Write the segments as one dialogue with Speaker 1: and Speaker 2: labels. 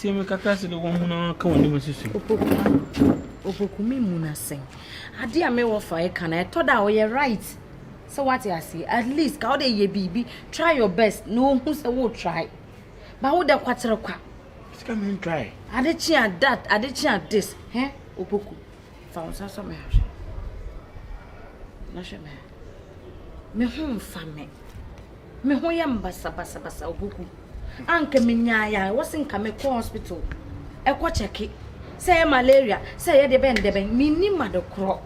Speaker 1: Tie me kakra sɛ de wɔn mu na ka wɔn anim susu.
Speaker 2: Opoku, Opoku me mu na sɛn. Ade a me wɔ fa ɛka na ɛtɔ da a ɔyɛ right. Sɛ wate aseɛ, at least ka wode yɛ biribi, try your best na ohu sɛ wo try. Ba wo dɛ kwakyere kwa.
Speaker 1: Sika me try.
Speaker 2: Ade kye a that, ade kye a this. He, Opoku, fa wo nsa sɔ me ha hwɛ. Na hwɛ me ha. Me ho mfa me. Me ho yɛ me basabasabasa Opoku. Anka menyaeɛ a ɛwɔ sɛ nka mekɔ hospital ɛkɔ kyɛke sɛ ɛyɛ malaria sɛ ɛyɛ deɛ bɛn deɛ bɛn mennim ade korɔ.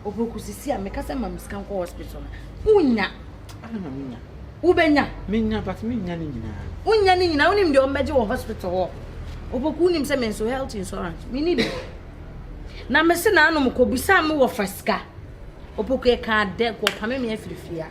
Speaker 2: Opoku sisi a meka sɛ ma me sika nkɔ hospital no wonya.
Speaker 1: Ana na menya.
Speaker 2: Wobɛnya.
Speaker 1: Menya but menya ne nyinaa.
Speaker 2: Wonya ne nyinaa wonim deɛ ɔmbɛgye wɔ hospital hɔ. Opoku wonim sɛ me nso health insurance menni bi. Na mese naanom kɔbisaa me wɔfa sika. Opoku ɛkaa dɛ kɔpame me afiri fie a.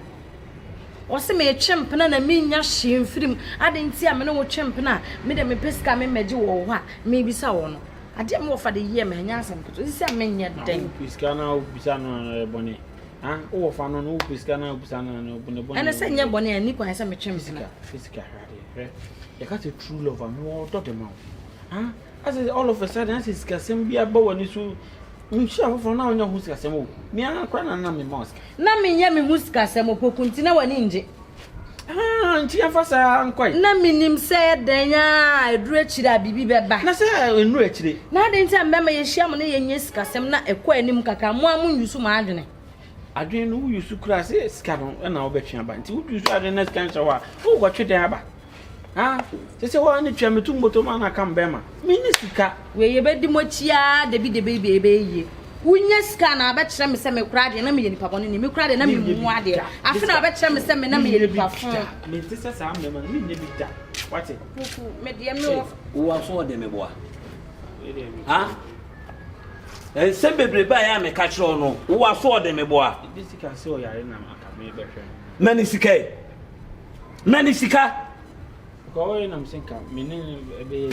Speaker 2: Ɔse metwe mpena na mennya hwee mfiri mu. Adɛn nti a me ne wo twe mpena a me deɛ mepɛ sika a memmɛgye wɔ wo hɔ a mebisa wo no. Adeɛ a me wɔfa de yɛɛ me ɛnyɛ asɛm ketewa. Sisi a menyɛ dɛn?
Speaker 1: Na wopɛ sika na wobisa no a ɛyɛ bɔne. Ha wowɔ fa no no wopɛ sika na wobisa no a ɛbɔne bɔne.
Speaker 2: Ɛne sɛ nyɛ bɔne a ɛnni kwan sɛ metwe mpena.
Speaker 1: Sika sika hwɛ adeɛ hwɛ. Yɛka sɛ true love a mewɔ ɔdɔ de ma wo. Ha asɛ all of a sudden asɛ sikasɛm bi aba w'ani so. Nhyira foforɔ na wonya ho sikasɛm o. Me ara koraa na na mema wo sika.
Speaker 2: Na menyɛ me ho sikasɛm Opoku nti na w'ani ngye.
Speaker 1: Ah, nti yɛmfa saa nkɔe.
Speaker 2: Na menim sɛ ɛdɛn a ɛduru akyire a biribi bɛba.
Speaker 1: Na sɛ ɛnnuru akyire.
Speaker 2: Na adɛn nti a mmarima yɛhyia mo na yɛnyɛ sikasɛm na ɛkɔ anim kakra mo ara mo use mo adwene.
Speaker 1: Adwene no wo use koraa sɛ sika no na wobɛtwe aba nti wo use adwene na sika nhyɛ hɔ a wokɔtwe dɛn aba. Ah, sɛ sɛ wɔn ne tua metu mbotom ana ka mbɛma. Me ne sika.
Speaker 2: Wei yɛbɛdi mo akyi ara dabi dabi bi ɛbɛyɛ yie. Wonya sika na abɛkyerɛ me sɛ me koraa deɛ na meyɛ nipa bɔne ni, me koraa deɛ na memmu adeɛ. Afe na abɛkyerɛ me sɛ me na meyɛ nipa fo.
Speaker 1: Mente sɛ saa mmɛma no, menyɛ bi da. Wate?
Speaker 2: Kuku, me deɛ me wɔ.
Speaker 3: Wo aso ɔde me boa. Ha? Nsɛm bebrebe a yɛ a meka kyerɛ wo no, wo aso ɔde me boa.
Speaker 1: Ebi sika sɛ ɔyare na aka me bɛhwɛ.
Speaker 3: Ma ne sika yi. Ma ne sika. Pɛ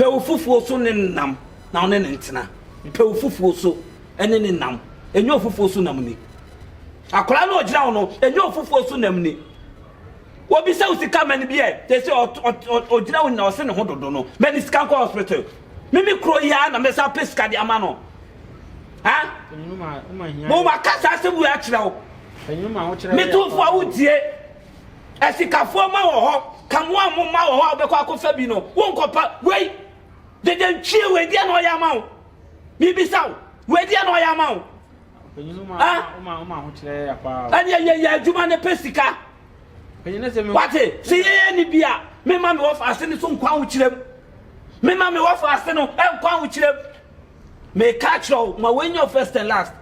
Speaker 3: wo fufuo so ne nam na wo ne ne ntena. Pɛ wo fufuo so ne ne nam. Ɛnyɛ wo fufuo so nam ni. Akwadaa no ɔgyina wo no, ɛnyɛ wo fufuo so nam ni. Wɔbisa wo sika ma no bi ɛ, te sɛ ɔgyina wo nyina ɔse ne ho dodo no, ma ne sika nkɔ hospital. Mimi kuro yi ara na mɛsa pɛ sika de ama no. Ha? Mo ma kasa asɛm wei akyerɛ wo. Metumfo a wotie. Asikafoɔ mma wɔ hɔ, ka mo a mo mma wɔ hɔ a wobɛkɔ akɔfa bi no, wonkɔpa wei. Dede ntwie wei deɛ na ɔyɛ ama wo. Mebisa wo, wei deɛ na ɔyɛ ama wo. Ɛneɛ yɛyɛ adwuma no pɛ sika. Wate, sɛ yɛyɛ ne bi a, mema me wɔfa ase no so nkɔ ahokyerɛ mu. Mema me wɔfa ase no nkɔ ahokyerɛ mu. Meka akyerɛ wo, ma wei nyɛ wo first and last.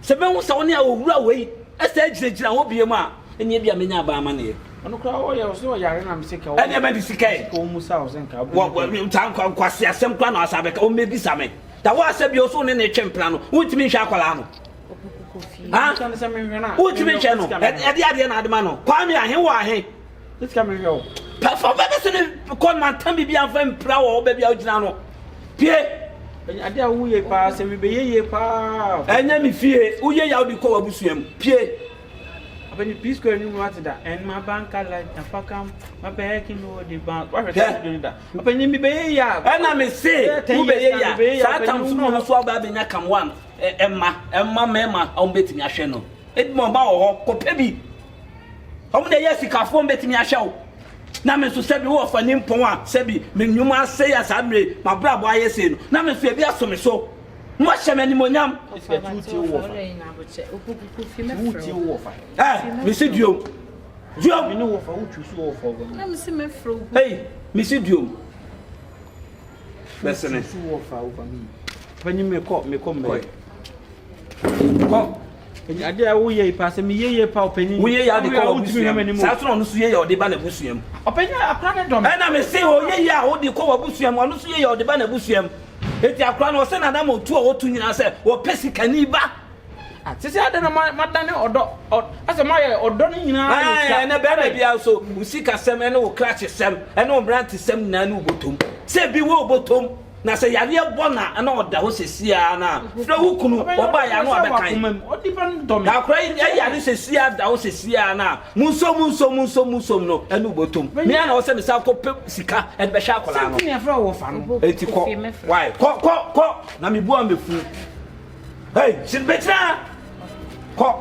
Speaker 3: Sɛ mehu sɛ wo ne owura wei ɛsɛ gyinagyina hɔ biem a, ɛnneɛ bi a menya aban amaneɛ.
Speaker 1: Ɔno koraa ɔyɛ ɔsɛ ɔyare na mese ka
Speaker 3: ɛnneɛ mɛde sika ɛ.
Speaker 1: Sika ɔmu sa ɔsɛ nka
Speaker 3: wɔ saa nkwa nkwasi asɛm koraa na ɔsa bɛka ɔmmɛbisa me. Da wo asɛ bi ɔso ne ne twe mpena no, wontumi nhwɛ akwadaa no. Ha? Wontumi nhwɛ no. Ɛde adeɛ na ade ma no. Kwame ahe wɔ ahe?
Speaker 1: Sika mehwɛ wo.
Speaker 3: Pɛfɔ bɛbɛ sɛ ne kɔ mantam biribi amfa mpira wɔ wo baabi a wogyina no. Pie.
Speaker 1: Ade a woyɛ paa sɛ mebɛyɛ yie paa.
Speaker 3: Ɛnyɛ me fie. Woyɛ yɛ a wode kɔ w'abusua mu. Pie.
Speaker 1: Abɛni P square no mu ate da. And my bank like na fakam my bag no the bank. Wahwɛ sɛ video no da. Ɔpanyin mebɛyɛ yie a.
Speaker 3: Ɛna me se wobɛyɛ yie a saa tam so na ɔno nso aba abɛnya kam one ɛma ɛma mmarima a wɔbɛtumi ahwɛ no. Edmond ba wɔ hɔ kɔpɛ bi. Wɔn na ɛyɛ asikafoɔ mbɛtumi ahwɛ wo. Na me nso sɛbi wowɔ fa nimpɔn a sɛbi me nnwuma asɛe a saa mmerɛ m'abrabɔ ayɛ sei no na me nso ebi aso me so na wahyɛ me animonyam. Ɛ mesi duom duom. Hey mesi duom. Bɛsene. Kɔ.
Speaker 1: Ade a woyɛ yi paa sɛ meyɛ yie paa ɔpanyin.
Speaker 3: Woyɛ yie ade kɔ w'abusua mu. Saa nso na ɔno nso yɛ yie a ɔde ba n'abusua mu.
Speaker 1: Ɔpanyin akora ne dɔm.
Speaker 3: Ɛna me se ɔyɛ yie a ɔde kɔ w'abusua mu, ɔno nso yɛ yie a ɔde ba n'abusua mu. Eti akora no ɔsɛ nana ma otu a ɔtu nyinaa sɛ wɔpɛ sikani ba.
Speaker 1: Ah, sisi ade na madane ɔdɔ asɛ mayɛ ɔdɔ no nyinaa yɛ sika.
Speaker 3: Ɛnɛ bɛrima biara nso wo sikasɛm ɛne wo krakyesɛm ɛne wo mmerantesɛm nyinaa ne wo bɔtɔm. Sɛ bi wɔ wo bɔtɔm. Na sɛ yareɛ bɔ na na ɔda hɔ sɛsi ara no a, frɛ wo kunu, ɔba yɛ ano abɛkan. Na akora yi yare sɛsi ara da hɔ sɛsi ara no a, monsom monsom monsom monsom no ɛne wobɔtom. Me ara na ɔsɛ me san kɔ pɛ sika ɛde bɛhwɛ akwadaa no. Eti kɔ, why? Kɔ kɔ kɔ na me bu a mefu. Hey, bɛgyina kɔ.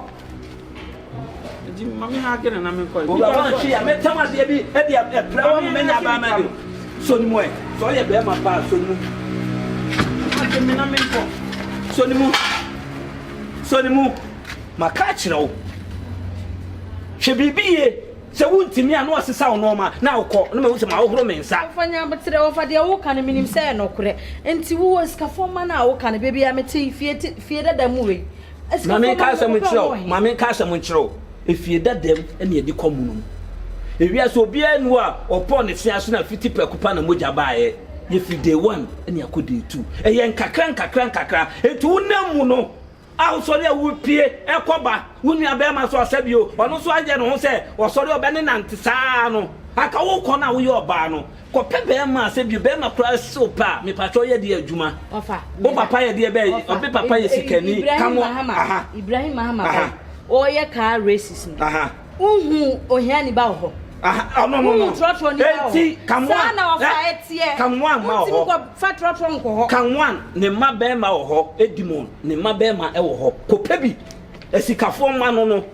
Speaker 1: Nti ma me ha gene na me nkɔ.
Speaker 3: Owura wa nhwe ya mɛtam adeɛ bi ɛde ɛpra wa mo mɛnya abaa ma de. So ne mu ɛ. Sɛ ɔyɛ bɛrima paa so ne mu.
Speaker 1: Ate me na me nkɔ.
Speaker 3: So ne mu. So ne mu. Maka akyerɛ wo. Hwɛ biribi yie. Sɛ wontumi a na wasesa wo nnoɔma na wokɔ na mahu sɛ mahohoro me nsa.
Speaker 2: Wɔfa nyaboterɛ, wɔfa deɛ woka no menim sɛ ɛyɛ nokorɛ. Nti wowɔ asikafoɔ mma no a woka no baabi a mete yi fie te fie dada mu wei.
Speaker 3: Ma
Speaker 2: Asikafoɔ
Speaker 3: menka
Speaker 2: mma no
Speaker 3: asɛm
Speaker 2: wokɔpɛ
Speaker 3: nkyerɛ
Speaker 2: wɔn
Speaker 3: wo,
Speaker 2: wɔ he?
Speaker 3: ma menka asɛm nkyerɛ wo, efie dada mu na yɛde kɔ mono mu. Ewiase obiara nni hɔ a ɔpɔɔ ne se ase na fiti prɛko pɛ na mogya baeɛ. Yɛfiri day one na yɛakɔ day two. Ɛyɛ nkakra nkakra nkakra. Nti wonam mu no, A wosɔre a wopue kɔ ba, wo nua barima nso ɔsɛ bio, ɔno nso ayɛ ne ho sɛ ɔsɔre a ɔbɛne nante saa ara no, anka wokɔ no a woyɛ ɔbaa no, kɔpɛ barima a sɛ bio barima koraa se wo pɛ a, mepakyɛw yɛ deɛ adwuma.
Speaker 2: Ɔfa,
Speaker 3: Wo papa yɛ deɛ bɛn,
Speaker 2: ɔfa,
Speaker 3: ɔbe papa yɛ sikani,
Speaker 2: Ibrahim
Speaker 3: ka mo,
Speaker 2: Mahama,
Speaker 3: aha,
Speaker 2: Ibrahim Mahama
Speaker 3: aha.
Speaker 2: ba yi, ɔyɛ car races no,
Speaker 3: aha.
Speaker 2: wohu ohiani ba wɔ hɔ?
Speaker 3: Aha, ɔno no no.
Speaker 2: Wohu trɔtrɔ ni ba wɔ hɔ?
Speaker 3: Enti, Kamoa,
Speaker 2: Saa na ɔfa
Speaker 3: eh,
Speaker 2: ɛteɛ.
Speaker 3: Kamoa mma wɔ
Speaker 2: Wontumi
Speaker 3: hɔ.
Speaker 2: kɔ fa trɔtrɔ nkɔ hɔ.
Speaker 3: Kamoa ne mma barima wɔ hɔ, Edimon ne mma barima wɔ hɔ. Kɔpɛ bi, asikafoɔ mma no no.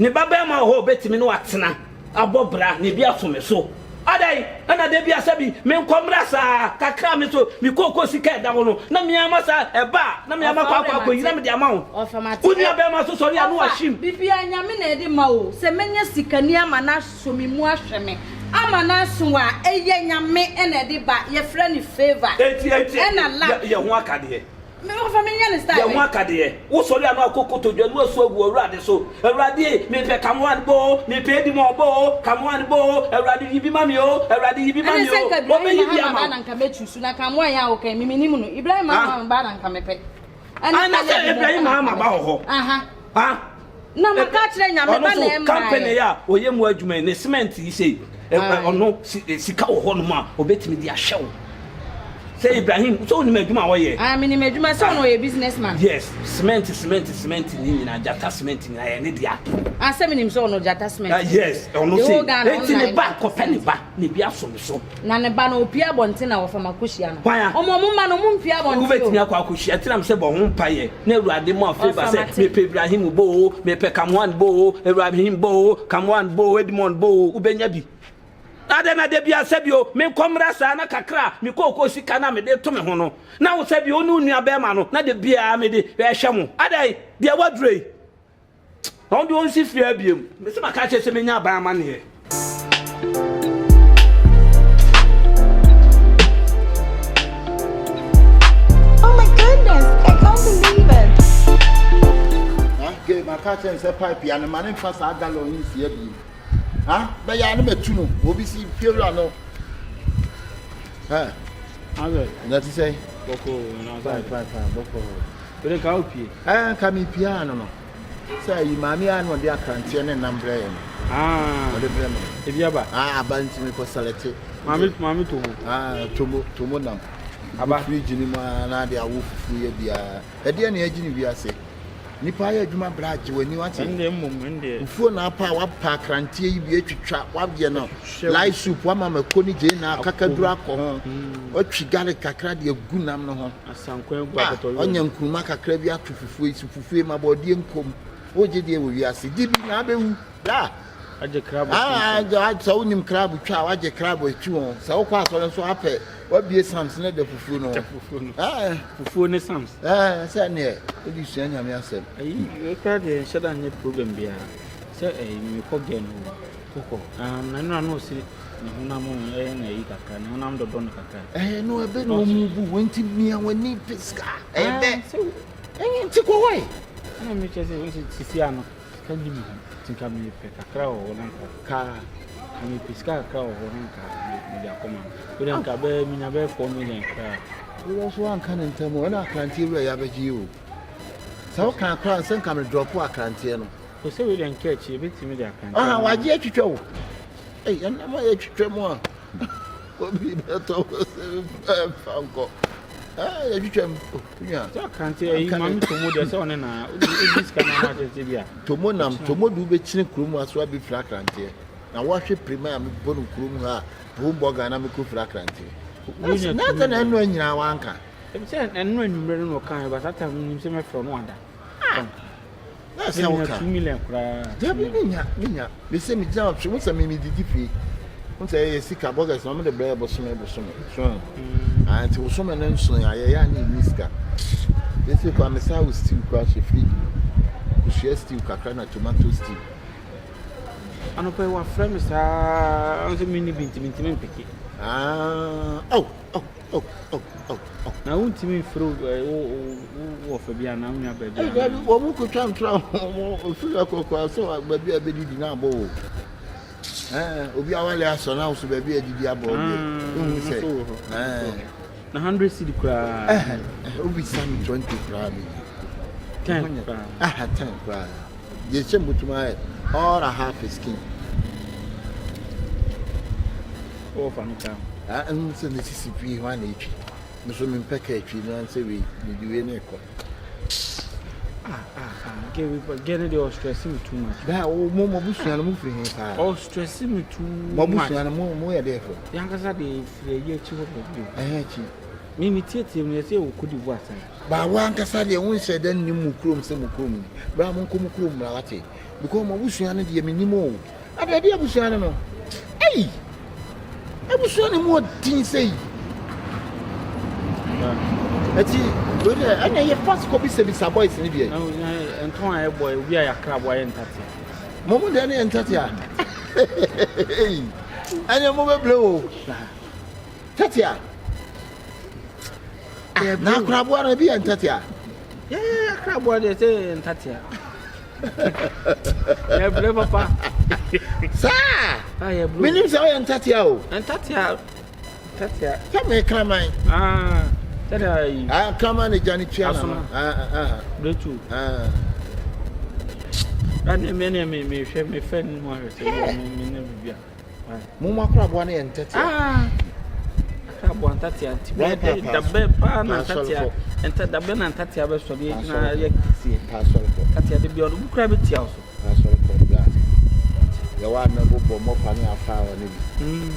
Speaker 3: Ne ba barima wɔ hɔ a ɔbɛtumi ne watena abɔ bra na ebi aso me so. Adɛn na da biara sɛ bi menkɔ mmra saa kakra a me nso me kooko sika ɛda hɔ no na me ara ma saa ɛba a na me ara makɔ akɔ akɔyi na mede ama wo. Wo nua barima nso sɔre a na wahwim.
Speaker 2: Biribiara Nyame na ɛde ma o, sɛ mɛnya sikani ama no asɔ me mu ahwɛ me ama no aso a, ɛyɛ Nyame na ɛde ba, yɛfrɛ no favour
Speaker 3: Enti enti
Speaker 2: ɛna luck.
Speaker 3: yɛ ho akadeɛ.
Speaker 2: Me wɔfa me nyɛ ne style
Speaker 3: Yɛ ho
Speaker 2: bɛn?
Speaker 3: akadeɛ. Wo sɔre a na wakɔ kotodwe na wasu agu Awurade so. Awurade ei, mepɛ Kamoan bɔ o, mepɛ Edimon bɔ o, Kamoan bɔ o, Awurade yi bi ma me o, Awurade yi bi ma
Speaker 2: Ɛne
Speaker 3: me
Speaker 2: sɛ
Speaker 3: o.
Speaker 2: nka Ibrahim
Speaker 3: Ɔbɛyi bi
Speaker 2: Mahama
Speaker 3: ama
Speaker 2: ba
Speaker 3: wo.
Speaker 2: na nka mɛtu su na Kamoan yi a woka yi, me menim no. Ibrahim
Speaker 3: Ah.
Speaker 2: Mahama ba na nka mepɛ. Ɛne
Speaker 3: Ana
Speaker 2: Caleb
Speaker 3: sɛ
Speaker 2: Mɔ
Speaker 3: Ibrahim
Speaker 2: na nka
Speaker 3: Mahama ba
Speaker 2: mepɛ.
Speaker 3: wɔ hɔ.
Speaker 2: Aha.
Speaker 3: Ah.
Speaker 2: Na maka akyerɛ Nyame
Speaker 3: Ɔno
Speaker 2: ba na
Speaker 3: nso
Speaker 2: ɛmmaeɛ.
Speaker 3: company a ɔyɛ mu adwuma yi ne cement yi sei
Speaker 2: Aye.
Speaker 3: ɔno sika wɔ hɔ nom a ɔbɛtumi de ahyɛ wo sɛ Ibrahim sɛ wonim adwuma a ɔyɛ.
Speaker 2: Ah, menim adwuma sɛ ɔno ɔyɛ business man.
Speaker 3: Yes, cement cement cement ne nyinaa gyata cement nyinaa yɛ ne dea.
Speaker 2: Ah, sɛ menim sɛ ɔno gyata cement.
Speaker 3: Ah, yes, ɔno
Speaker 2: The
Speaker 3: sei.
Speaker 2: whole Ghana, ɔno
Speaker 3: Enti
Speaker 2: na
Speaker 3: ne
Speaker 2: yɛ
Speaker 3: ba
Speaker 2: gyata
Speaker 3: kɔpɛ ne
Speaker 2: cement.
Speaker 3: ba na ebi aso ne so.
Speaker 2: Na ne ba no opue abɔnten na wɔfa ma kɔhyia no.
Speaker 3: Hwan a?
Speaker 2: Ɔmo ɔmo mma no ɔmo mpue abɔnten o.
Speaker 3: Wobɛtumi akɔ akɔhyia nti na mesɛ bɔ ho mpaeɛ na Awurade ma wo favour
Speaker 2: Ɔfa
Speaker 3: sɛ
Speaker 2: mate.
Speaker 3: mepɛ Ibrahim bɔ o, mepɛ Kamoan bɔ o, Ibrahim bɔ o, Kamoan bɔ o, Edmond bɔ o, wobɛnya bi. Adɛn na da biara sɛ bio menkɔ mmra saa na kakra a me kookoo sika no a mede to me ho no na wo sɛ bio wo ne wo nua bɛrima no na da biara mede ɛhwɛ mo. Adɛn? Deɛ woaduro yi. Ɔno deɛ ɔnsi fie ha biom. Mese maka akyerɛ sɛ menya aban amaneɛ.
Speaker 4: Oh my goodness, I can't believe it.
Speaker 5: Ha, gay, maka akyerɛ no sɛ pipe ya no ma ne mfa saa gallon yi nsia bio. Ha, bɛyɛ a ne matu no, obi si fiewura no. Ha, na ti sɛ?
Speaker 1: Bɔkɔɔ, na
Speaker 5: Fine, fine, fine, bɔkɔɔ.
Speaker 1: Wode nka wopie?
Speaker 5: Ɛɛ, nka mepie a no no. Sɛ ayi maame a na ɔde akranteɛ ne nam brɛ yɛ no.
Speaker 1: Ah.
Speaker 5: Ɔde brɛ me.
Speaker 1: Ebi aba.
Speaker 5: Ah, aba nti mekɔ sɛlɛte.
Speaker 1: Maame maame tomo.
Speaker 5: Ah, tomo tomo nam.
Speaker 1: Aba.
Speaker 5: Fridge ni mu a na ade awo fufuo yɛ biara. Ɛdeɛ na ɛgye ne wiase. Nipa ayɛ adwuma bra agye w'ani wate.
Speaker 1: Ɛndeɛ mmom ɛndeɛ.
Speaker 5: Fufuo na apa a wapa akranteɛ yi bi atwitwa wayɛ no light soup wama mako ne gyeene akakaduro akɔ ho. Watwi garlic kakra de agu nam no ho. Ah, wanya nkuruma kakra bi ato fufuo yi so, fufuo yi ma bɔɔdeɛ nkom. Wogye deɛ wɔ wiase, di bi na abɛwu. Da.
Speaker 1: Agye krab.
Speaker 5: Ah, ah, sɛ wonim krab twa a, wagye krab atwi ho. Sɛ wokɔ asɔre nso apɛ, wabie sams ne da fufuo no ho.
Speaker 1: Ah. Fufuo ne sams.
Speaker 5: Eh, sɛ neɛ, wode sua nyame asɛm.
Speaker 1: Ayi, wekura deɛ nhyɛ da nyɛ problem biara. Sɛ ɛyi, mekɔ gɛ no.
Speaker 5: Wokɔ.
Speaker 1: Ah, na nora no si ne honam ɛyɛ na ɛyi kakra, ne honam dɔdɔ no kakra.
Speaker 5: Ɛɛ no ɛbɛ na wɔn bu wɔn ti mia wɔn ani pɛ sika. Ɛbɛ. Ɛyɛ nti kɔ hɔ yi.
Speaker 1: Ɛna mi kyɛ sɛ wɔn sisi ano sika ni mi ho ti nka mi pɛ kakra wɔ hɔ na nka.
Speaker 5: Kaa.
Speaker 1: Nka mi pɛ sika kakra wɔ hɔ na nka mi de akɔma no. Wọ́n nka bɛyɛ mi nya bɛyɛ 4 million koraa.
Speaker 5: Wọ́n nso anka ne ntam o ɛna akranteɛ wura yɛ abɛgye yi o. Sɛ woka akora nsɛ nka me drɔpo akranteɛ no.
Speaker 1: O sɛ wei deɛ nka akyi ebetumi de akranteɛ.
Speaker 5: Aha wagye atwitwa o. Ɛy ɛnam a yɛtwitwa mu a. Obi bɛtɔ wɔ sɛ ɛmfa nkɔ. Ah, yɛtwitwa mu. Oh, nua.
Speaker 1: Sɛ akrante ayi maame tomo deɛ sɛ ɔne na wodi sika na ama kyerɛ bi a.
Speaker 5: Tomo nam tomo de wobɛkyini kurom ha so abɛfiri akranteɛ. Na woahwɛ pirima a mebɔ no kurom ha a boom bɔga na mekɔfiri akranteɛ. Na sɛ na ɛno nyinaa wanka.
Speaker 1: Ebi sɛ ɛno anwummerɛ no na ɔka ba saa time nim sɛ mɛfrɛ no ada.
Speaker 5: Ah. Na sɛ woka.
Speaker 1: 2 million koraa.
Speaker 5: Dabi menya menya. Mese megyina hɔ wo sɛ me medidi fie. Wo sɛ yɛ sika bɔgɛs na wɔde brɛ bosome bosome. So mm. ah nti bosome no nso ya yɛ ya ne ni sika. Mese kwa me sa wo stew kwa hyɛ fridge mu. Kosua stew kakra na tomato stew.
Speaker 1: Anɔpa yi wafrɛ me saa nso menni bi nti mentumi mpeke.
Speaker 5: Ah, oh, oh. Oh, oh, oh, oh.
Speaker 1: Na wontumi mfrɛ wo wo wɔfa bi anaa wo nua baabi
Speaker 5: anaa? Dabi, wɔn mu kotwa ntora wɔn ofiri akɔkɔ sɛ baabi a bɛdidi na abɔ wɔ. Ɛɛ obi awale asɔ na nso baabi a didi abɔ deɛ. Wohu sɛ. Ɛɛ.
Speaker 1: Na 100 cedi koraa.
Speaker 5: Ɛhɛ, obi sa mi 20 koraa mi.
Speaker 1: 10 koraa.
Speaker 5: Ɛhɛ, 10 koraa. Deɛ ɛhyɛ mbotum ayɛ all I have is skin.
Speaker 1: Wɔfa no kaa.
Speaker 5: Ah, ɛno sɛ ne sisi pii hɔ a na etwi. Me so mempɛ kaa twi no ansɛ wei, mede wei na ɛkɔ.
Speaker 1: Ah, ah, ah, gɛ wei, gɛ no deɛ ɔstress me too much.
Speaker 5: Bɛɛ, wo mo mo abusua no mo firi he paa?
Speaker 1: Ɔstress me too much.
Speaker 5: Mo abusua no mo mo yɛ dɛ fo?
Speaker 1: Yɛn ankasa deɛ firi ayi akyi hɔ baabi o.
Speaker 5: Ɛhɛn akyi.
Speaker 1: Me me tietie mu yɛsɛ wɔ Cote d'Ivoire side.
Speaker 5: Ba wo ankasa deɛ wo nhyɛ da nnim mo kurom sɛ mo kurom ni. Bra mo nkɔ mo kurom mmra wate. Because mo abusua no deɛ mennim o. Ada ɛde abusua no no. Ei! Abusua no mu ɔden sɛ yi. Ɛti wei deɛ ɛna yɛ fast kɔ bisabisa boys no bi ɛ.
Speaker 1: Ntɔn a ɛbɔ obi a yɛakra aboa yɛ ntatea.
Speaker 5: Mo mo deɛ no yɛ ntatea. Ɛne mo bɛbrɛ o. Tatea. Ah, na akoraboa no ebi yɛ ntatea.
Speaker 1: Yɛyɛ akoraboa deɛ sɛ yɛ ntatea. Yɛbrɛ papa.
Speaker 5: Saa. Menim sɛ woyɛ ntatea o.
Speaker 1: Ntatea. Ntatea.
Speaker 5: Sɛ me kraman.
Speaker 1: Ah. Sɛdeɛ ayi.
Speaker 5: Ah, kraman na gya ne tua na.
Speaker 1: Asono.
Speaker 5: Ah, ah, ah.
Speaker 1: Bretu.
Speaker 5: Ah.
Speaker 1: Ɛne me ne me me hwɛ me fɛ ne mu ahwɛ sɛ me me ne bibia.
Speaker 5: Mo mo akoraboa no yɛ ntɛtea.
Speaker 1: Ah, akoraboa ntatea nti bɛyɛ dɛ dabɛ paa na ntatea nta dabɛ na ntatea bɛ sɔre yɛ gyina yɛ kɛseɛ. Ntatea de bi ɔno bi kura bɛ tia so.
Speaker 5: Asɔre kɔ black. Yɛ wa na bɔ bɔ mɔpa ne afa wɔ ne bi.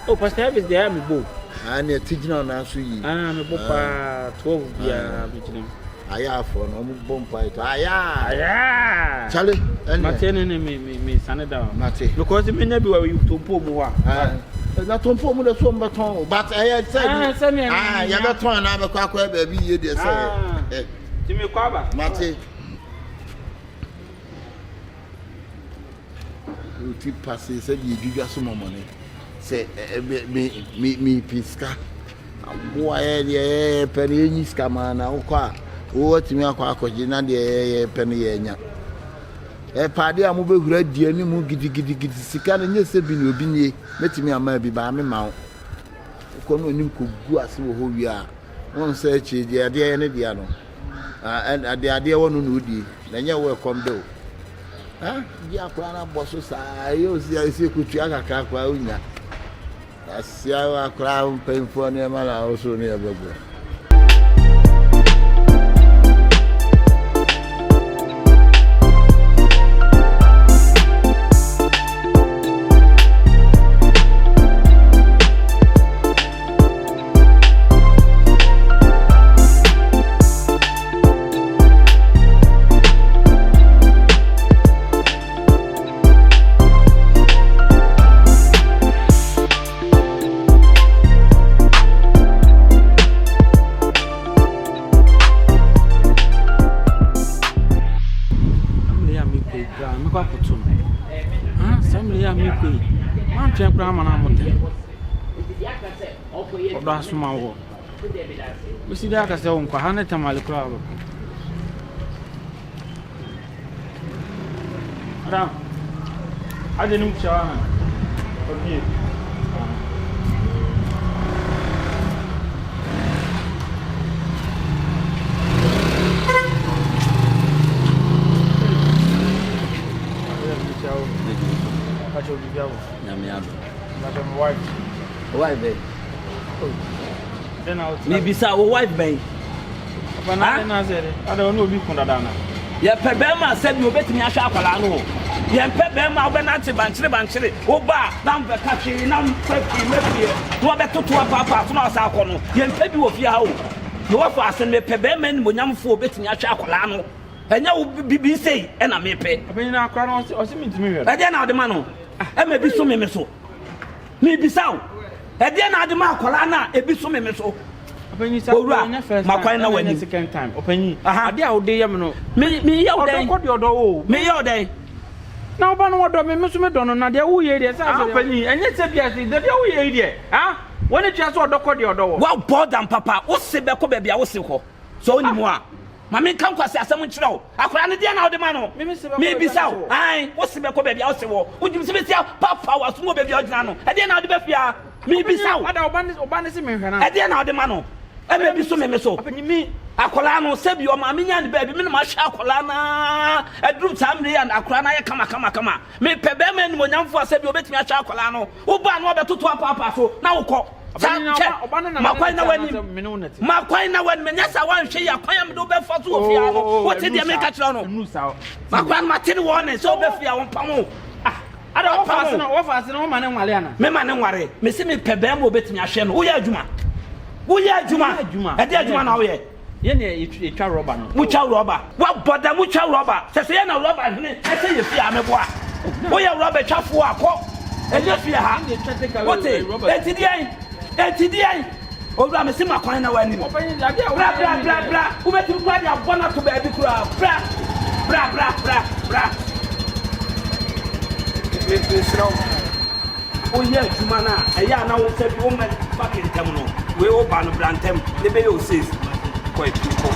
Speaker 1: Oh, Pastor Elvis deɛ ɛyɛ me bo.
Speaker 5: Ah, ne ɛte gyina ɔnan so yie.
Speaker 1: Ah, me bo paa 12 biara me gyina mu.
Speaker 5: Ayaafoɔ no ɔmo bɔ mpae to ayaa.
Speaker 1: Ayaa.
Speaker 5: Chale ɛnɛ.
Speaker 1: Mate ne ne me me me sane da.
Speaker 5: Mate.
Speaker 1: Because me nya bi wɔ tompo mu hɔ
Speaker 5: a. Na tompo mu de so ɔmo bɛtɔn o but ɛyɛ sɛ
Speaker 1: bi. Sɛ ne
Speaker 5: Ah yɛbɛtɔn anaa bɛkɔ akɔyɛ baabi yie deɛ sɛ.
Speaker 1: Ti me kɔ aba.
Speaker 5: Mate. Oti pase sɛ deɛ edwidwa so mɔmɔne sɛ ɛ me me me pɛ sika aboa yɛ deɛ yɛ pɛ no yɛnyi sika maa na wokɔ a wowatumi akɔ akɔgye na deɛ yɛ pɛ no yɛnya ɛpɛ adeɛ a mobɛhura di anim gidigidigidi sika no nyɛ sɛ bi ne obi nie mɛtumi ama bi baa me ma wo wokɔ no anim kɔgu ase wɔ hɔ wie a wɔn sɛ akyire deɛ adeɛ yɛ ne deɛ no adeɛ adeɛ wɔ no na odie na ɛnyɛ wo ɛkɔm de o Ha di akora no abɔ so saa ɛyɛ osi a esi ekotua kakra koraa onya. Asia akora mpanyinfoɔ nneɛma na ahosuo ne ɛbɛbrɛ.
Speaker 1: Ɔdɔ asoma wɔ. Bɛsi dɛ aka sɛ wo nkɔ ha ne tamale koraa wobɛkɔ. Madam, agye ne mu kyɛ wa Obie.
Speaker 3: Nyame adom.
Speaker 1: Madam wife.
Speaker 3: Wife bɛ?
Speaker 1: Oh.
Speaker 3: Mebisa wo wife bɛn? Yɛpɛ bɛrima sɛbi obetumi ahwɛ akwadaa no o. Yɛmpɛ bɛrima a wobɛnante bankyere bankyere woba a na mbɛka hwee na mfa fie mɛfie na wabɛtoto apaapaa so na wasa akɔ no. Yɛmpɛ bi wɔ fie ha o. Na wafa ase no mepɛ bɛrima animonyamfoɔ obetumi ahwɛ akwadaa no. Ɛnyɛ wo bibi sei ɛna mepɛ. Ɛdeɛ na ɔde ma no ɛma ebi so me me so. Mebisa wo, ɛdeɛn na ade ma akwadaa no a ebi so me me so? Owura, ma kwan na w'anim.
Speaker 1: Adeɛ a wode yɛ me no.
Speaker 3: Meyɛ wo dɛn?
Speaker 1: Ɔdɔ kɔ deɛ ɔdɔ wo.
Speaker 3: Meyɛ wo dɛn?
Speaker 1: Na ɔba no wɔdɔ me, me nso medɔ no, na deɛ woyɛ yi deɛ sɛ asɛ. Ɔpanyin, ɛnyɛ sɛ bi ase, deɛ woyɛ yi deɛ, ah, wɔne tua sɛ ɔdɔ kɔ deɛ ɔdɔ wɔ.
Speaker 3: Woabɔ dam papa, wo se bɛkɔ baabi a wo se kɔ. Sɛ wonim a. Ma menka nkwaseasɛm nkyerɛ wo. Akwadaa no, deɛn na wode ma no? Mebisa wo. Ae, wo se bɛkɔ baabi a wose wɔ. Wogyim sɛ bɛsi apaapaw w'asom wɔ baabi a wogyina no. Ɛdeɛn na wode ba fie ha? Mebisa wo. Ɛdeɛn na wode ma no? Ɛma ebi so me me so. Akwadaa no, sɛbi ɔmaame nyaa ne baabi, me na mahwɛ akwadaa no ara. Aduru saa mmerɛ yi a akwadaa no ayɛ kama kama kama. Mepɛ barima animuonyamfoɔ a sɛbi ɔbɛtumi ahwɛ akwadaa no. Wobaa no wabɛtoto apaapaa so na wokɔ. Saa hwɛ ma kwan na w'anim ma kwan na w'anim nyɛ saa wanhwɛ yi akwan a mede wobɛfa so wɔ fie ha no oh, wote deɛ meka kyerɛ no ma kwan mate ne wɔne sɛ wobɛfie a wɔmpam wo mema ne nware mese mepɛ bɛrima obɛtumi ahwɛ no woyɛ adwuma woyɛ adwuma ɛde adwuma na woyɛ
Speaker 1: Yɛn deɛ yɛtwa rɔba no.
Speaker 3: Motwa rɔba. Wabɔ da motwa rɔba. Sɛ sɛ yɛn na rɔba hene ɛsɛ yɛ fie a meboa. Woyɛ rɔba twafoɔ a kɔ. Ɛnyɛ fie ha. Wote? Enti deɛn? Enti deɛn? Owura mese ma kwan na w'anim. Bra bra bra bra. Wobɛtumi koraa de abɔ no ato baabi koraa. Bra bra bra bra bra. Mesrɛ wo. Woyɛ adwuma no a, ɛyɛ a na wo nsa bi wo mma ba ntɛm no, wei wo ba no bra ntɛm ne bɛyɛ o safe. Kɔ akyiri kɔ.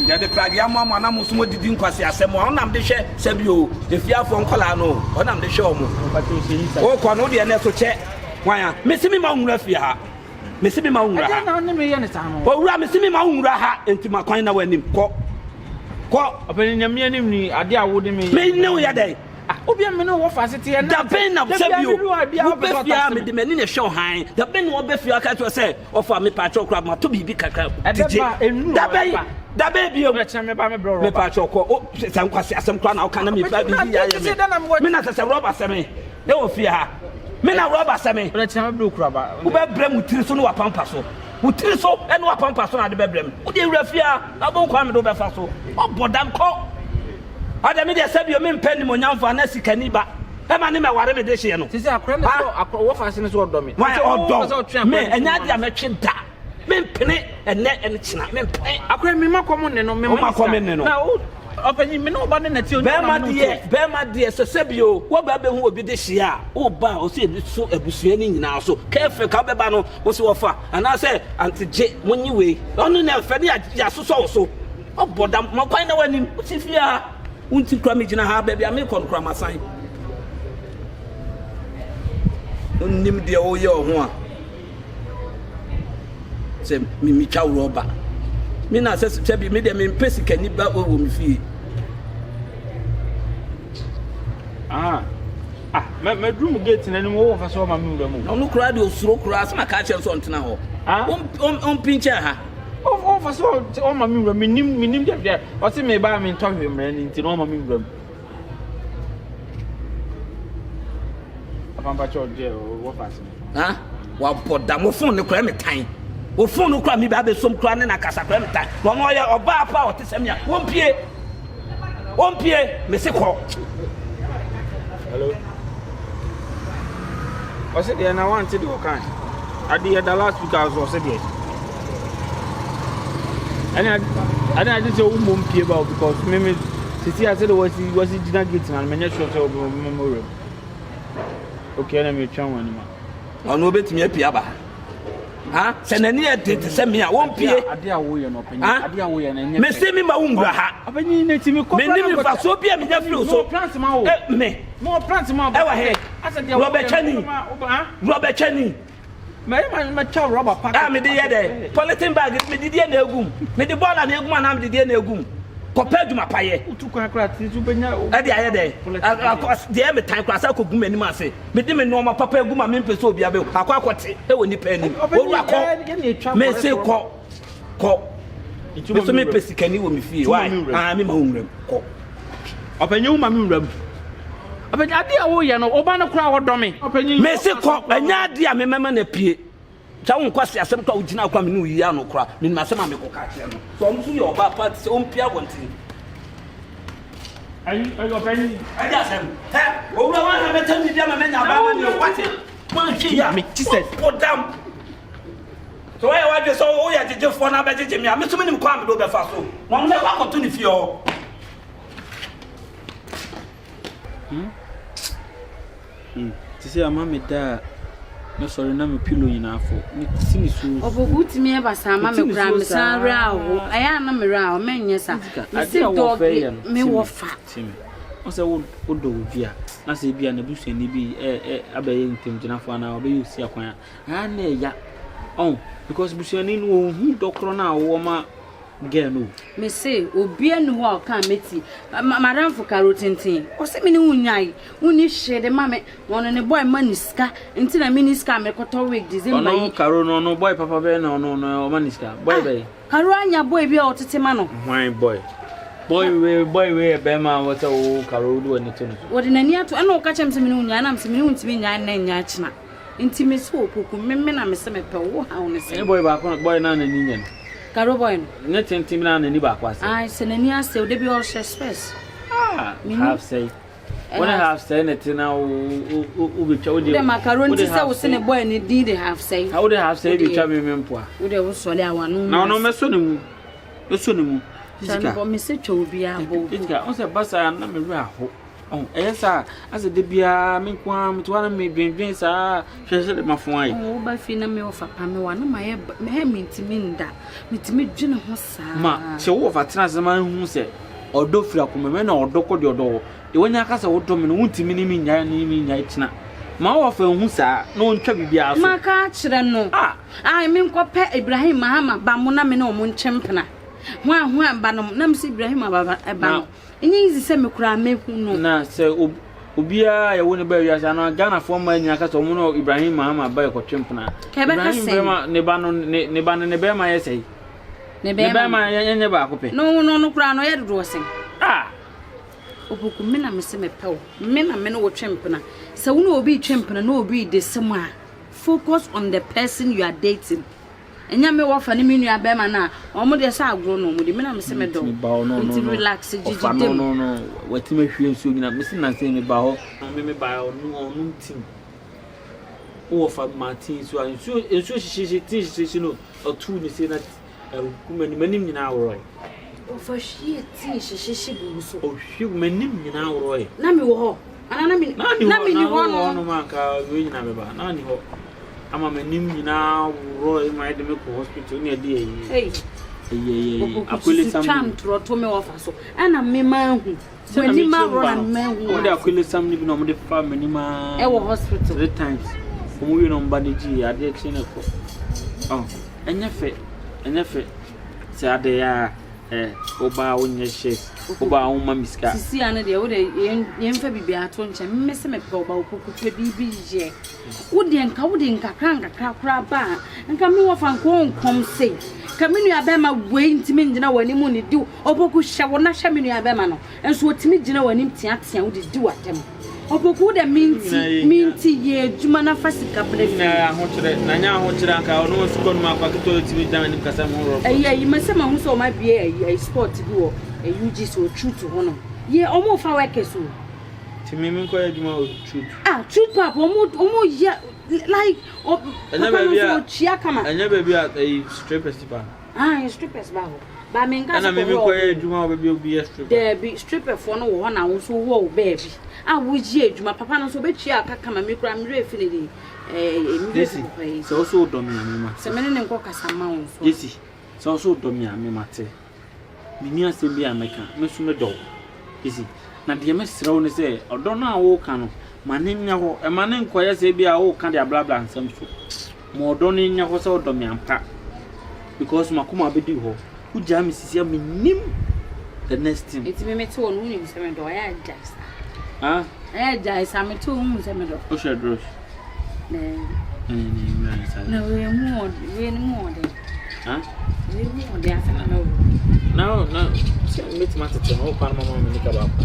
Speaker 3: Yɛde pragea amoamoa na mo nso modidi nkwasi asɛm a ɔnam de hwɛ sɛbi o efiafoɔ nkɔlaa no ɔnam de hwɛ ɔmo. Wokɔ no wodeɛ no ɛso kyɛ hwan a mesi me ma wo nwura fie ha. Mesi me ma wo nwura ha. Owura mesi me ma wo nwura ha enti ma kwan na w'anim kɔ. Kɔ.
Speaker 1: Ɔpɛni nyame anim ni ade a wode me.
Speaker 3: Me ne wo yɛ dɛn?
Speaker 1: Ah, obi a me ne wo fa ase teɛ
Speaker 3: na. Dabɛn na sɛ bio wobɛ fie a mede m'ani na ɛhwɛ ɔhan. Dabɛn na wɔbɛ fie aka kyerɛ sɛ ɔfa mepaakyɛw koraa mato biribi kakra digye. Dabɛn dabɛn bio mepaakyɛw kɔ o sɛ nkwasi asɛm koraa na woka na mefa biribi yɛ ayɛ me. Me na sɛ sɛ rɔba sɛ me ɛwɔ fie ha. Me na rɔba sɛ me. Wobɛbrɛ mu tiri so ne wapampa so. Wo tiri so ne wapampa so na ade bɛbrɛ me. Wode wura fie a na wobɛhu kwan mede wobɛfa so. Ɔbɔ dam kɔ. Ɔdɛ me deɛ sɛbio me mpɛ nimonyamfo anaa sikani ba ɛma ne mɛware me dehyeɛ no.
Speaker 1: Sisi akora ne sɛ akora wɔfa ase ne sɛ ɔdɔ me.
Speaker 3: Wɔn ɔdɔ me ɛnyɛ adeɛ a mɛtwe da me mpene ɛnɛ ɛne kyena me mpene.
Speaker 1: Akora mi ma kɔm ne no me ma
Speaker 3: kɔm ne no.
Speaker 1: Na o ɔpanyin me ne ɔba ne nɛte onye
Speaker 3: bɛrima deɛ bɛrima deɛ sɛ sɛbio wɔba bɛhu obi de hyia a woba a ɔsɛ ebi so abusua ne nyinaa so kɛfɛ ka wobɛba no wo sɛ wɔfa anaasɛ antegye monye wei ɔno na ɛfɛ ne yɛasosɔ wo so Ɔbɔ dam ma kwan na w'anim wosi fie a wonti kura megyina ha baabi a mekɔ no kura masan wonnim deɛ woyɛ wo ho a sɛ memetwa worɔba me na sɛ sɛ bi me deɛ mempɛ sikani ba wɔ me fie
Speaker 1: ah ah mɛduru mu gate n'anim wowɔ fa sɛ ɔma me wura mu
Speaker 3: na ɔno koraa deɛ ɔsuro koraa sɛ maka akyerɛ no sɛ ɔntena hɔ
Speaker 1: ah?
Speaker 3: ɔmpinkyɛn ha
Speaker 1: Ɔfa sɛ ɔma me wura mu menim menim deɛ deɛ ɔse me ba me ntɔ hwee mmerɛ no nti na ɔma me wura mu. Apampakyɛ ɔgye wɔfa ase no.
Speaker 3: Ha wabɔ dam wo fon no koraa me tan wo fon no koraa mi ba abɛsom koraa ne na kasa koraa me tan na ɔno ɔyɛ ɔbaa pa ɔte sɛ me a wɔmpie wɔmpie me se kɔ.
Speaker 1: Hello. Ɔse deɛ na wante deɛ ɔkae. Ade yɛ da last week aso ɔse deɛ. Ɛne ɛne agye sɛ wo mmom pie ba o because me me sisi ase de wasi wasi gyina gate na menyɛ sure sɛ obi obi mɛmɔ wura mu. Okay ɛna metwa wɔn anim
Speaker 3: a. Ɔno obetumi apue aba. Ha sɛ n'ani yɛ den te sɛ me a wɔmpie.
Speaker 1: Ade a woyɛ no ɔpanyin ade a woyɛ no ɛnyɛ fɛ.
Speaker 3: Mese me ma wo nwura ha.
Speaker 1: Ɔpanyin na ti mi kɔ.
Speaker 3: Menim mfasoɔ bi a menya firi wo so. Me. Ɛwɔ he? Rɔbɛtwani. Rɔbɛtwani.
Speaker 1: Mɛtwa rɔba pack.
Speaker 3: A mede yɛ dɛ. Polythene bag mede deɛ na egum. Mede bɔɔla na egum anaa mede deɛ na egum. Kɔpɛ adwuma pa yɛ.
Speaker 1: Wotu kwan koraa te so wobɛnya.
Speaker 3: Ɛde ayɛ dɛn? Deɛ ɛyɛ me tan koraa sɛ akɔgu m'anim ase. Mede me nneɛma papa agu ma mempɛ sɛ obiara bɛhu. Akɔ akɔte wɔ nnipa anim. Owura kɔ. Mese kɔ. Kɔ. Me so mepɛ sikani wɔ me fie. Why? Ah, me ma wo nwuram. Kɔ.
Speaker 1: Ɔpanyin wo ma me nwuram. Ɔpanyin adeɛ a woyɛ no, ɔba no koraa ɔdɔ me. Ɔpanyin.
Speaker 3: Mese kɔ. Ɛnyɛ adeɛ a memɛma no apue. Sɛ wo nkwasi asɛm kora wogyina kora me ne wo yi ano kora menim asɛm a mekɔka akyerɛ no sɛ ɔno nso yɛ ɔbaa pa te sɛ ɔmpia abɔnten.
Speaker 1: Ayi ɔyɛ ɔpanyin.
Speaker 3: Ɛde asɛm hɛ owura wɔn na mɛtɛm biribi ama mɛnya abaa ma ne wate wɔnhwɛ yi a
Speaker 1: Me Jesus.
Speaker 3: wodam sɛ wɔyɛ wadwe sɛ woyɛ gyegyefoɔ na abɛgyegye me a me so menim kwan mede wobɛfa so na ɔno mɛkɔ akɔto ne fie hɔ.
Speaker 1: Hmm? Hmm. Te sɛ ama me da a mɛsɔre na me pillow nyinaa fɔ. Mete ne suo.
Speaker 2: Ɔbɔku wotumi yɛ basaa ma me koraa mesan werɛ aho. Ɛyɛ a na me werɛ aho menyɛ saa. Mese dɔge me wɔ fa.
Speaker 1: Timi. Wo sɛ wodɔ obi a na sɛ ebi a n'abusuani bi abɛyɛ ntamgyinafo anaa ɔbɛyɛ osi akwan a ɛyɛ na ɛya. Ɔn because busuani no ɔnhu dɔ korɔ no a wowɔ ma girl no o.
Speaker 2: Me se obia nni hɔ a ɔka a mɛtie. M'adamfo Karo tenten, ɔse me ne wo nnyae, wonni hwee de ma me, ɔno ne boy ma no sika, nti na menni sika a mekɔtɔ wig December yi.
Speaker 1: Ɔno Karo no ɔno boy papa bɛn na ɔno ɔno ɔma no sika? Boy bɛn?
Speaker 2: Karo anya boy bi a ɔtete ma no.
Speaker 1: Hwan boy? Boy wei boy wei yɛ bɛrima a wɔsɛ wo Karo wode w'ani to no so.
Speaker 2: Wɔde n'ani ato, ɛna ɔka kyerɛ me sɛ me ne wo nnyae, ɛna mese me ne wo ntumi nnyae nnɛ nnyae kyena. Nti me se opoku me me na me se me pɛ wo wo haw ne sɛn.
Speaker 1: Ɛnyɛ boy baako no boy no a n'ani nyɛ no.
Speaker 2: Karo boy no.
Speaker 1: Nyɛ tenten bi na n'ani baako asɛe.
Speaker 2: Ae sɛ n'ani asɛe o da bi ɔhyɛ spɛs.
Speaker 1: Ah half sɛe. Wo ne half sɛe na ɛte na wo wo wo betwa wo de.
Speaker 2: Wo de ma karo nti sɛ wo se ne boy ne din de half sɛe.
Speaker 1: Na wo de half sɛe betwa me me mpoa.
Speaker 2: Wo de wo sɔle a wano.
Speaker 1: Na ɔno mɛsɔ ne mu. Mɛsɔ ne mu.
Speaker 2: Jessica. Bɔ me se twa obi a bɔ obi.
Speaker 1: Jessica, wo sɛ basa na me werɛ aho. Ɔho, ɛyɛ saa a, asɛ da biara me nko ara mete hɔ a na medwendwen saa hwɛ sɛdeɛ m'afo ayɛ.
Speaker 2: Ɔho, woba fie na me wɔfa pa me wa na mayɛ hɛ mentumi nda, metumi dwene ho saa.
Speaker 1: Ma sɛ wo wɔfa tena ase ma nhu sɛ ɔdɔ firi akoma mu ɛna ɔdɔ kɔ deɛ ɔdɔ wɔ. Deɛ wanya aka sɛ wodɔ me no wontumi ne me nnyae ne me nnyae kyena. Ma wo wɔfa nhu saa na ɔntwa biribiara so.
Speaker 2: Maka akyerɛ no.
Speaker 1: Ah!
Speaker 2: Ae menkɔpɛ Ibrahim Mahama ba mo na me ne ɔmo ntwe mpena. Hwan hwan ba nom na mese Ibrahim ba no. Ɛnyɛ easy sɛ me koraa mɛhu no.
Speaker 1: Na sɛ obiara a yɛwo no baa wiase anaa Ghanafoɔ mmaa nyinaa ka sɛ wɔn ne Ibrahim Mahama ba rekɔtwe mpena.
Speaker 2: Ɛbɛka
Speaker 1: Ibrahim
Speaker 2: sɛn?
Speaker 1: bɛrima ne ba no ne ne ba no ne bɛrima yɛ sɛn?
Speaker 2: Ne
Speaker 1: Ne
Speaker 2: bɛrima
Speaker 1: bɛrima yɛ nyɛ baako pɛ.
Speaker 2: No no no koraa no ɔyɛ dodoɔ sɛn?
Speaker 1: Ah!
Speaker 2: Opoku me na mese mepɛ wo. Me na me ne wo twe mpena. Sɛ wo ne obi retwe mpena na obi redese mo a, focus on the person you are dating. Ɛnyɛ me wɔfa ne me nua bɛrima no a wɔn deɛ sɛ agorɔ na wɔn di me na me se me dɔ nti relax gyigyi dem.
Speaker 1: No no watumi ahwie nsuo nyina me se nansa me ba hɔ me me ba ɔno ɔnom tim wowɔ fa ma ti nsuo a nsuo nsuo hyehyehye ti hyehyehye no ɔtuu ne se na ɛgu m'anim anim nyinaa worɔe.
Speaker 2: Ɔfa hwie ti hyehyehye gu wo so.
Speaker 1: Ɔhwie gu m'anim nyinaa worɔe.
Speaker 2: Na me wɔ hɔ ana na me na me ni hɔ
Speaker 1: no. Na anka wei nyinaa bɛba na ni hɔ. Ama m'anim nyinaa worɔe ma yɛde me kɔ hospital ne ɛde ayi.
Speaker 2: Hey.
Speaker 1: Ayi ayi ayi.
Speaker 2: Akwele sam. Twa ntorɔ to me wɔfa so. Ɛna me ma ahu.
Speaker 1: Sɛ
Speaker 2: W'anim aworɔ na me ma ahu.
Speaker 1: Wɔde akwele sam ne bi na wɔde fa m'anim aa.
Speaker 2: Ɛwɔ hospital.
Speaker 1: Three times. Wɔn wie na wɔn ba ne gyi adeɛ kye ne kɔ. Oh, ɛnyɛ fɛ. Ɛnyɛ fɛ. Sɛ adɛn a eh, wobaa wonyɛ shit, wobaa womma me sika.
Speaker 2: Sisi ano deɛ wode yɛmfa biribi ato nkyɛn me sɛ mepɛ ɔba opoku pɛ biribi yɛ wo deɛ nka wode nkakra nkakra koraa ba a nka me wɔfa nka ɔnkɔm sei ka me nua bɛrima wei ntumi ngyina w'anim ne di opoku hyɛ wo na hwɛ me nua bɛrima no nso ɔtumi gyina w'anim teatea wo de di w'atɛm Opoku wo dɛ minti minti yɛ adwuma na fa sika brɛ fie.
Speaker 1: Nyinaa yɛ ahokyerɛ na nyɛ ahokyerɛ anka ɔno wɔ sukuu no mu akwa ketewa otumi gyina anim kasa mu rɔfo.
Speaker 2: Ɛyi ayi mɛ sɛ mahu sɛ ɔmo abue ayi ayi sport bi wɔ UGC wɔ Truth hɔ nom yɛ ɔmo fa workers o.
Speaker 1: Ti mi mi nkɔ yɛ adwuma wɔ Truth.
Speaker 2: Ah Truth pap ɔmo ɔmo yɛ like ɔ papa no nso ɔtua kama.
Speaker 1: Ɛnyɛ baabi a ɛyi strippers ba.
Speaker 2: Ah strippers ba hɔ. Ba me nka sɛ
Speaker 1: Ɛna me me
Speaker 2: kɔhwɛ
Speaker 1: kɔyɛ
Speaker 2: ɔmo.
Speaker 1: adwuma wɔ baabi a obi yɛ stripper.
Speaker 2: Daabi, stripper foɔ no wɔ hɔ na wo nso wowɔ wo baabi a woyɛ adwuma. Papa no nso ɔbɛtua aka kama me koraa me werɛ afi ne din. Ɛɛ me werɛ afi
Speaker 1: Jesse,
Speaker 2: papa yi.
Speaker 1: sɛ wo so wodɔ me a me mate.
Speaker 2: Sɛ me ne ne nkɔ kasa ma wo nso a.
Speaker 1: Jesse, sɛ wo so wodɔ me a me mate. Menni asɛm bi a mɛka, me nso medɔ wo. Jesse, na deɛ mɛsrɛ wo ne sɛ ɔdɔ no a woreka no, ma no nyɛ hɔ. Mma no nkɔyɛ sɛ ebia woreka de ablabla nsɛm so. Ma ɔdɔ no nyɛ hɔ sɛ wodɔ me ampa because m'akoma abɛdi hɔ. Wogyaa me sisi a mennim. The next thing.
Speaker 2: Eti me mete hɔ no wonim sɛ medɔ ɛyɛ agyae saa.
Speaker 1: Ah?
Speaker 2: Ɛyɛ agyae saa mete hɔ wohu sɛ medɔ.
Speaker 1: Wohyɛ dress?
Speaker 2: Na wei mu wɔ wei no mu wɔ den.
Speaker 1: Ah?
Speaker 2: Wei mu wɔ den asɛm na mɛwɔ.
Speaker 1: Na na sɛ mɛtumi atete no wokɔ no mama me nika baako.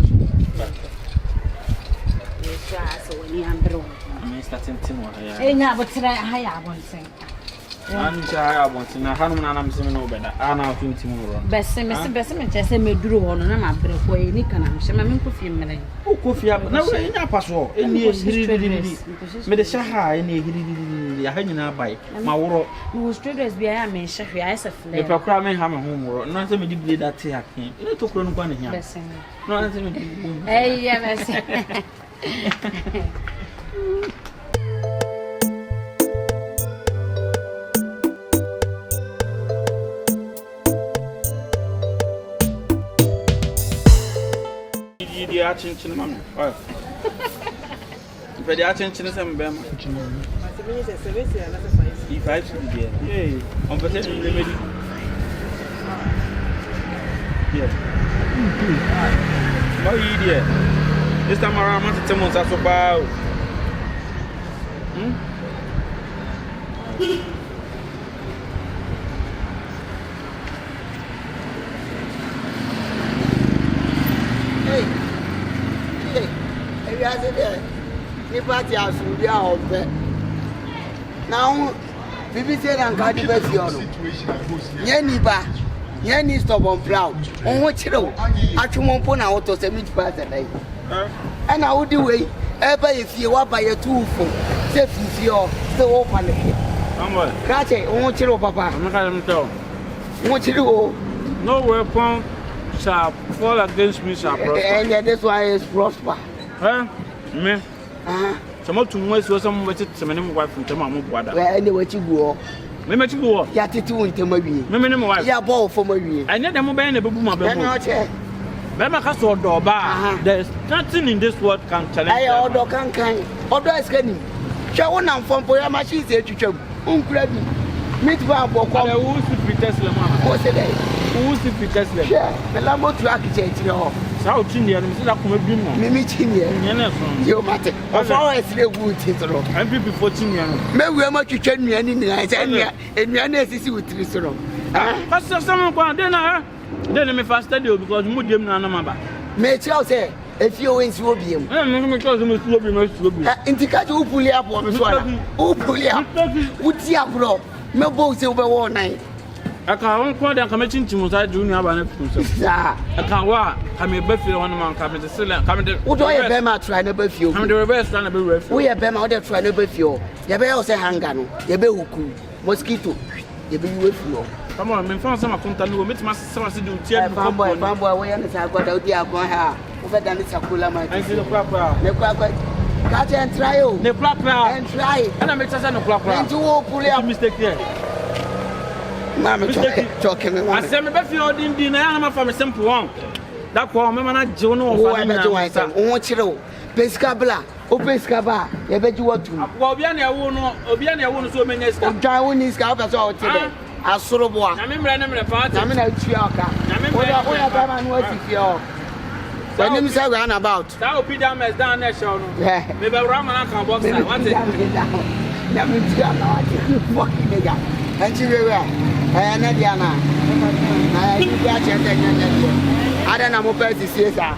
Speaker 2: Wei so a sɛ w'ani abere wo.
Speaker 1: Me start tenten wɔ ha ya.
Speaker 2: Ɛnya aboterɛ ha yɛ abɔnten.
Speaker 1: Ano sɛ ha yɛ abɔnten na hanom na anam sɛ me ne wo bɛda. A na nso nti mu worɔ.
Speaker 2: Bɛse me se bɛse me kyerɛ sɛ mɛduru hɔ no na mabrɛ kɔ ɛyɛ nika na mehyɛ ma menkɔ fie mmerɛ.
Speaker 1: Wokɔ fie aba na wei nya apasoɔ ɛni ehiridididi mede hyɛ ha a ɛni ehiridididi aha nyinaa bae ma worɔ.
Speaker 2: Mewɔ straight dress bi ayɛ a menhyɛ hwee ayɛ sɛ flare.
Speaker 1: Mepɛ koraa menha me ho nworɔ na sɛ mede blade ate ha ke ɛne tokuro no nkoa na hia.
Speaker 2: Bɛse me.
Speaker 1: Na sɛ mede
Speaker 2: ɛyɛ bɛse.
Speaker 1: Yi deɛ akyenkyene ma me. Mpɛ deɛ akyenkyene sɛ mbɛma. Yi 5 cedi deɛ. Ɔmpɛ sɛ mmire mɛdi. Deɛ. Ma yi deɛ. This time around ma tete mo nsa so paa o. Hmm?
Speaker 6: Ei, ei, ewiase deɛ nipa te asomdwe a ɔmpɛ na ho biribi sɛ na nka de bɛfie hɔ no nyɛ nipa nyɛ ni stubborn proud wo ho kyerɛw atwom mpo na wotɔ sɛ meat pie sɛ dɛn ɛna wode wei ɛba yɛ fie woaba yɛto wo fo sɛ firi fie hɔ sɛ wofa no hwɛ krakye wo ho kyerɛw papa wo ho kyerɛw o
Speaker 1: No weapon shall fall against me shall prosper.
Speaker 6: And this one is prosper.
Speaker 1: Eh, me. Sɛ moatu mo asi hɔ sɛ mobɛtete me ne me wife ntam a moboa da.
Speaker 6: Ɛne w'akyi gu hɔ.
Speaker 1: Me m'akyi gu hɔ.
Speaker 6: Yɛatete wo ntam awie.
Speaker 1: Me me ne me wife.
Speaker 6: Yɛabɔ wo fam awie.
Speaker 1: Ɛnyɛ dɛ mobɛyɛ na ɛbɛbu mo abɛ mu.
Speaker 6: Ɛne ɔkyɛ.
Speaker 1: Bɛrima ka sɛ ɔdɔ ɔbaa. There is nothing in this world can challenge
Speaker 6: that. Ɛyɛ ɔdɔ kankan. Ɔdɔ a sika nim. Hwɛ wo nam fam po yɛ machine sɛ etwitwa mu. Wonkura bi. Meat pie bɔ kɔm.
Speaker 1: Adɛ wo si firi Tesla mu ana?
Speaker 6: Wo se dɛ?
Speaker 1: Wo si firi Tesla mu.
Speaker 6: Hwɛ me Lambo truck kyɛ akyire hɔ.
Speaker 1: Saa o kyiniiɛ no mese da koma bi mu.
Speaker 6: Me me kyiniiɛ.
Speaker 1: Kyiniiɛ no ɛso.
Speaker 6: Yo mate. Ɔfa hɔ ɛsere egu wo ti so no.
Speaker 1: NPP fo kyiniiɛ no.
Speaker 6: Mɛwura mu atwitwa nnua no nyinaa sɛ nnua nnua no esisi wo tiri so no.
Speaker 1: Kasi asɛm nko a den na ɛ den na mefa steady o because mu diem na anam aba.
Speaker 6: Mekyerɛ wo sɛ efie wɔ nsi hɔ biem.
Speaker 1: Ɛna me nso mekyerɛ wo sɛ mesi hɔ biem esi hɔ biem.
Speaker 6: Nti ka kyerɛ wo puli aboɔ me so ana? Wo puli a wo ti agorɔ mɛbɔ wo sɛ wobɛwɔ wo nan.
Speaker 1: Ɛka wo nko deɛ nka mɛkyinkyim wo saa de wo nuabaa no afiri nsam.
Speaker 6: Saa.
Speaker 1: Ɛka wo a ka meba fie hɔ nom a nka mede sele nka mede.
Speaker 6: Wode ɔyɛ bɛrima atra na ba fie
Speaker 1: o. Ka mede reverse tra na bɛwura fie.
Speaker 6: Woyɛ bɛrima wode tra na ba fie hɔ. Yɛbɛyɛ wo sɛ hanga no yɛbɛhuku mosquito yɛbɛyi wo afiri hɔ.
Speaker 1: Come on, memfa wo sɛ makonta no wɔ mɛtumi asesa w'ase de wo ti adu
Speaker 6: kɔ bɔne. Fanboy, woyɛ no saa kɔda wodi agorɔ ha a wobɛda ne sakola ma
Speaker 1: Ɛnti ne korakora.
Speaker 6: Ne korakora. Ka kyɛ ntrae o.
Speaker 1: Ne korakora.
Speaker 6: Ntrae.
Speaker 1: Ɛna mekyɛ sɛ ne korakora.
Speaker 6: Nti wo puli a.
Speaker 1: Mistake yɛ.
Speaker 6: Maame kyɔke me maame.
Speaker 1: Asɛ mebɛ fie ɔden di na yɛ anam afa me simple wɔn. Da kɔ mɛma no agye wo ne wɔfa ne nyinaa nsa.
Speaker 6: Wo ho kyerɛ wo. Pɛ sika bla. Wopɛ sika ba a yɛbɛgye wo atum.
Speaker 1: Aboa obia na ɛwo no obia na ɛwo no so ɔmɛnya sika.
Speaker 6: Odwan wo ni sika wopɛ sɛ ɔte dɛ. Asoroboa.
Speaker 1: Nyame mmerɛ ne mmerɛ paa te.
Speaker 6: Nyame na atua ɔka.
Speaker 1: Nyame mmerɛ ne mmerɛ paa.
Speaker 6: Woyɛ bɛrima no asi fie hɔ. W'anim sɛ round about.
Speaker 1: Saa opi dames dan na ɛhyɛ wo no. Mebɛwura ma no aka boxer wate.
Speaker 6: Nyame tua na wate. Fucking nigga. Ɛnkyi wewe a. Ɛyɛ ne deɛ na. Na ɛyi bi akyerɛ sɛ nyɛ ne deɛ. Adɛn na mopɛ asisie saa.